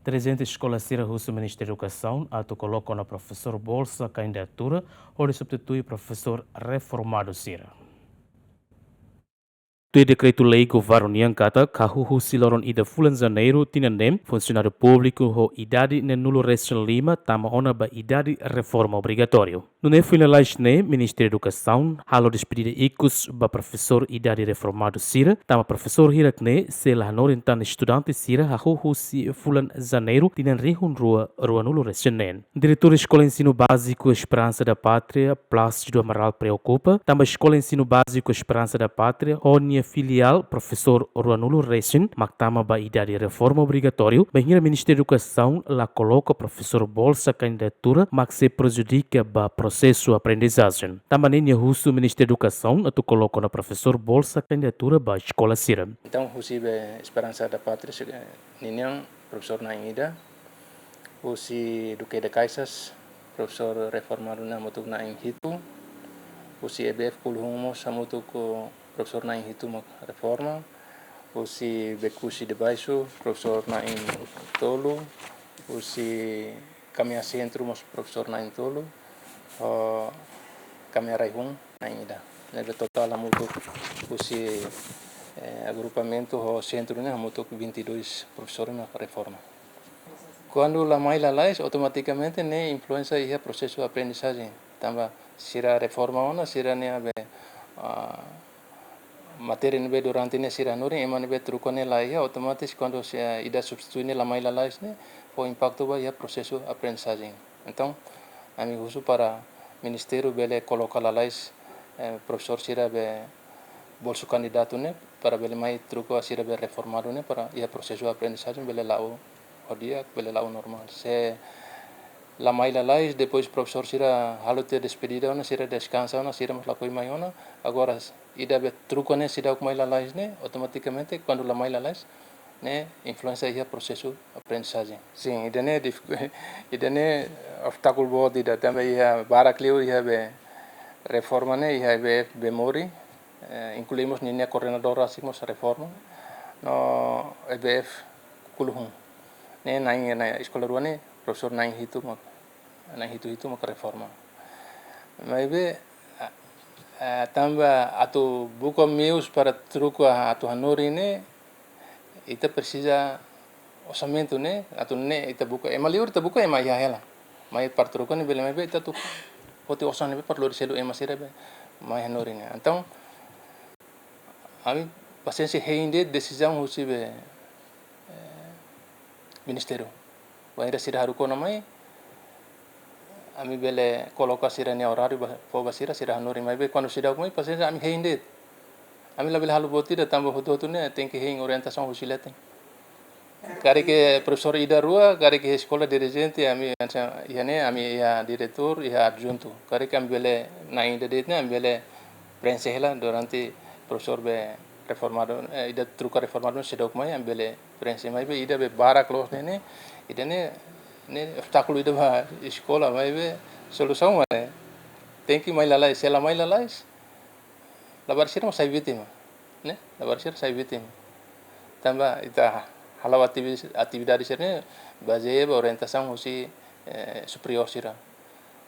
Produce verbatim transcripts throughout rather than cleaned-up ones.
Direjente eskola sira husu Ministériu Edukasaun atu koloka ona profesór bolsa kandidatura hodi substitui profesór reformadu sira. Tuir dekretu-lei governu nian katak hahú husi loron ida fulan Janeiru tinan ne'e, funsionáriu públiku ho idade neenulu resin lima tama ona ba idade reforma obrigatóriu. Nune'e foin lalais ne'e, Ministériu Edukasaun halo despedida ikus ba profesór idade reformadu sira, tanba profesór hirak ne'e sei la hanorin tan estudante sira hahú husi fulan Janeiru tinan rihun rua ruanulu resin neen. Diretór Eskola Ensinu Báziku Esperança da Pátria, Plácido Amaral, preokupa tanba Eskola Ensinu Báziku Esperança da Pátria ho nia filiál profesór ruanulu resin mak tama ba idade reforma obrigatóriu, bainhira Ministériu Edukasaun la koloka profesór bolsa kandidatura mak sei prejudika ba prosesu aprendizajen. Tanba ne'e nia husu Ministériu Edukasaun atu koloka ona profesór bolsa kandidatura ba eskola sira. Entaun, husi be Esperança da Pátria, se-, ninian profesór na'in ida. Husi Duque de Caxias, profesór reformadu ne'e hamutuk na'in hitu. Husi E B F Kuluhun mós hamutuk profesór na'in hitu mak reforma. Husi Becusse de Baixo, profesór na'in tolu. Husi Caminha Centro mós profesór na'in tolu. Ho Caminha Raihun na'in ida. Ne'ebé totál hamutuk husi, eh, agrupamentu ho sentru ne'e hamutuk vinte e dois profesór mak reforma. Kuandu la mai lalais, automatikamente ne'e influensia iha prosesu aprendizajen. Tanba sira reforma ona, sira-nia be, ah, matéria ne'ebé durante ne'e sira hanorin, ema ne'ebé troka ne'e la iha, otomatis kuandu se ida substitui ne'e la mai lalais ne'e, fó impaktu ba iha prosesu aprendizajen. Entaun, ami husu para ministériu bele koloka lalais, eh, profesór sira be bolsu kandidatu ne'e, para bele mai troka sira be reformadu ne'e, para iha prosesu aprendizajen bele la'o ho di'ak, bele la'o normál. Se la mai lalais, depois profesór sira halo tiha despedida ona, sira deskansa ona, sira mós lakohi mai ona. Agora, ida be troka ne'e seidauk mai lalais ne'e, automatikamente, kuandu la mai lalais, ne'e influensia iha prosesu aprendizajen. Sin, ida-ne'e dif-, ida-ne'e obstákulu boot ida, tanba iha barak liu iha be reforma ne'e, iha E B F Bemori, eh, inklui mós ninia koordenadór rasik mós reforma, no E B F Kuluhun. Ne'e na'in, na'in eskola rua ne'e, profesór na'in hitu mak, na'in hitu hitu mak reforma. Maibé, ah, ah, tanba atu buka meius para troka atu hanorin ne'e, ita presiza orsamentu ne'e, atu ne'e ita buka, ema liur ita buka ema iha hela. Mai para troka ne'e bele maibé ita atu foti osan ne'ebé para lori selu ema sira be mai hanorin ne'e. Entaun, ami pasiénsia hein de'it desizaun husi be, eh, ministériu. Bainhira sira haruka ona mai, ami bele koloka sira-nia oráriu ba, fó ba sira, sira hanorin, maibé kuandu seidauk mai, pasiénsia ami hein de'it. Ami labele halo buat ida tanba hotu-hotu ne'e tenke hein orientasaun husi leten. Karik profesór ida rua, karik eskola direjente, ami, iha ne'e, ami iha diretór, iha adjuntu. Karik ami bele, na'in ida de'it ne'e, ami bele prenxe hela durante profesór be reformadu, eh, ida troka reformadu seidauk mai, ami bele prenxe, maibé ida be barak loos ne'e ne'e, ida ne'e, ne'e obstákulu ida ba eskola, maibé solusaun mak ne'e. Tenke mai lalais, se la mai lalais, labarik sira mak sai vítima, ne'e? Labarik sira sai vítima. Tanba ita hala'o ativi-, atividade sira ne'e bazeia ba orientasaun husi, eh, superiór sira.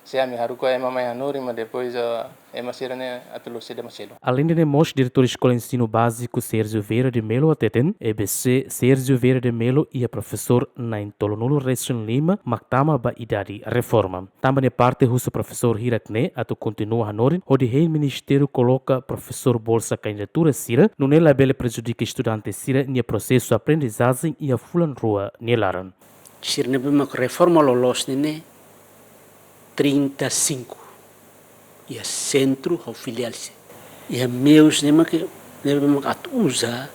Se ami haruka ema mai hanorin, mas depois, ah, ema sira-ne'e atu lori saida mak selu. Aleinde ne'e mós, Diretór Eskola Ensinu Báziku Sérgio Vieira de Melo hateten, E B C Sérgio Vieira de Melo iha profesór na'in tolunulu resin lima mak tama ba idade reforma. Tanba nia parte husu profesór hirak ne'e atu kontinua hanorin hodi hein ministériu koloka profesór bolsa kandidatura sira, nune'e labele prejudika estudante sira-nia prosesu aprendizajen iha fulan rua nia laran. Sira ne'ebé mak reforma loloos ne'e ne'e trinta e cinco. Iha sentru ho filiál sira. Iha meius ne'e mak, ne'ebé mak atu uza,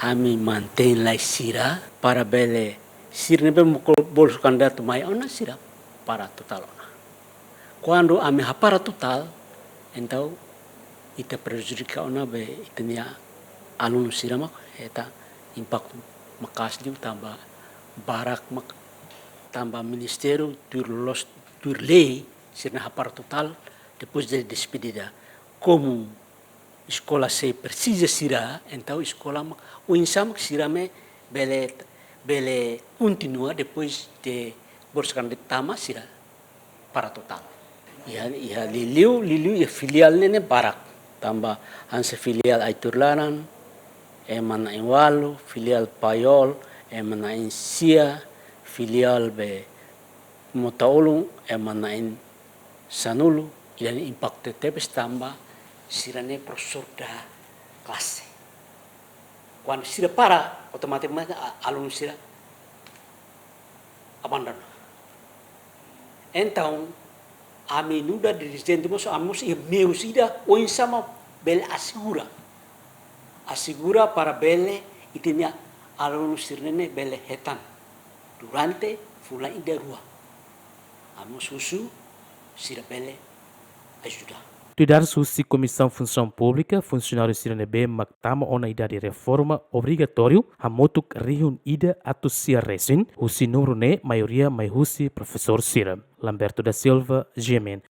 ami mantein lai sira para bele sira ne'ebé mak bolsu kandidatu mai ona sira para totál ona. Kuandu ami hapara totál, entaun ita prejudika ona be ita-nia alunu sira mak hetan impaktu maka'as liu tanba barak mak tanba ministériu tuir loos, tuir lei sira-nia hapara totál depois de despedida. Komu eskola sei presiza sira, entaun eskola mak, oinsá mak sira mai bele bele kontinua depois de bolsa grande tama sira para totál. Iha, iha liuliu, liuliu iha filiál ne'e ne'e barak. Tanba hanesan filiál Aitur Laran, ema na'in-ualu, filiál Paiol, ema na'in-sia, filiál be Mota-Ulun, ema na'in-sanulu, ida-ne'e impaktu tebes tanba sira-ne'e profesór da klase. Kuandu sira para, automatikamente a-, alunu sira abandona. Entaun, ami nu'udar dirijente mós, ami mós iha meius ida oinsá mak bele asegura. Asegura para bele ita-nia alunu sira-ne'e bele hetan durante fulan ida rua. Ami mós husu sira bele ajuda. Tuir dadus husi Komisaun Funsaun Públika, funsionáriu sira ne'ebé mak tama ona idade reforma obrigatóriu hamutuk rihun ida atus sia resin, husi númeru ne'e maioria mai husi profesór sira. Lamberto da Silva, G M N,